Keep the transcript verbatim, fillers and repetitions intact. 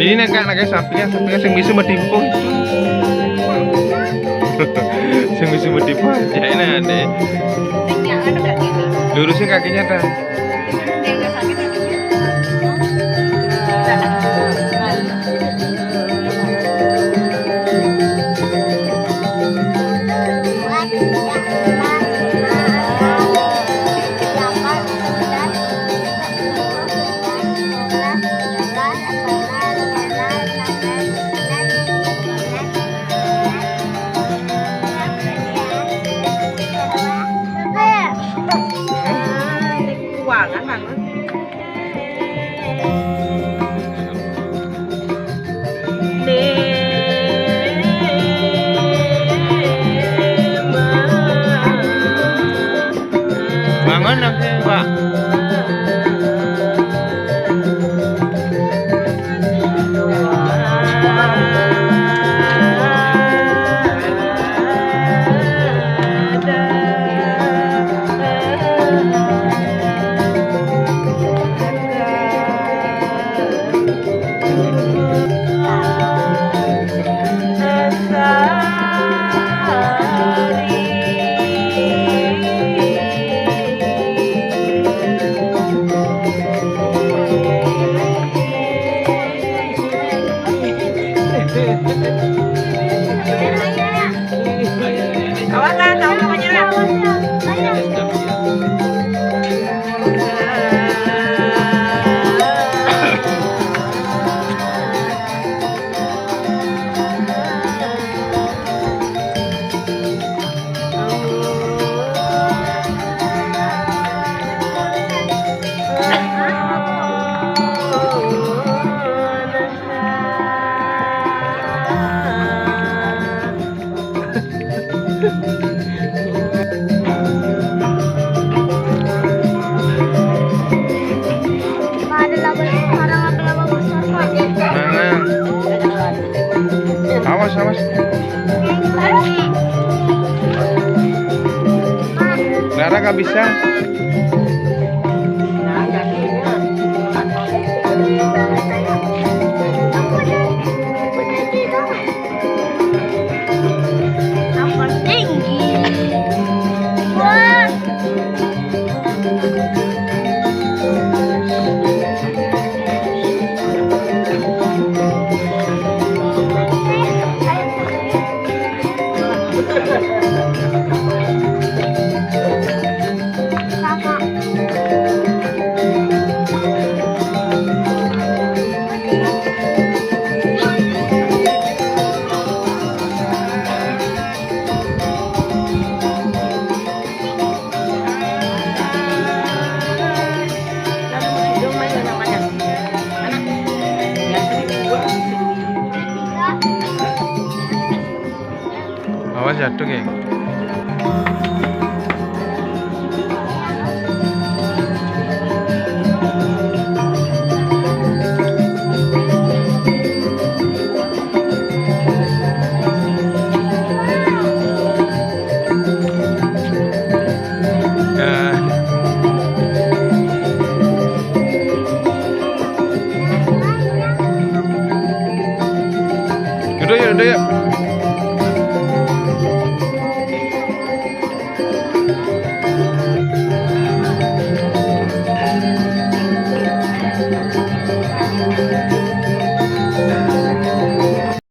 Ini nek, nek sampingnya, sampingnya sing bisa medipung. Sing bisa medipung. Ya ini ada. Lurusin kakinya, dah. Kuangan banget. Bangun dong sih, Pak. Awas, Lan, awas sama Jera. Ada laba, orang laba-laba besar, Pak. Nah, nah. Awas, awas. Nara nggak bisa. Apa tinggi? Wah. Awas jatuh, geng. Nah. Duduk yuk, duduk yuk.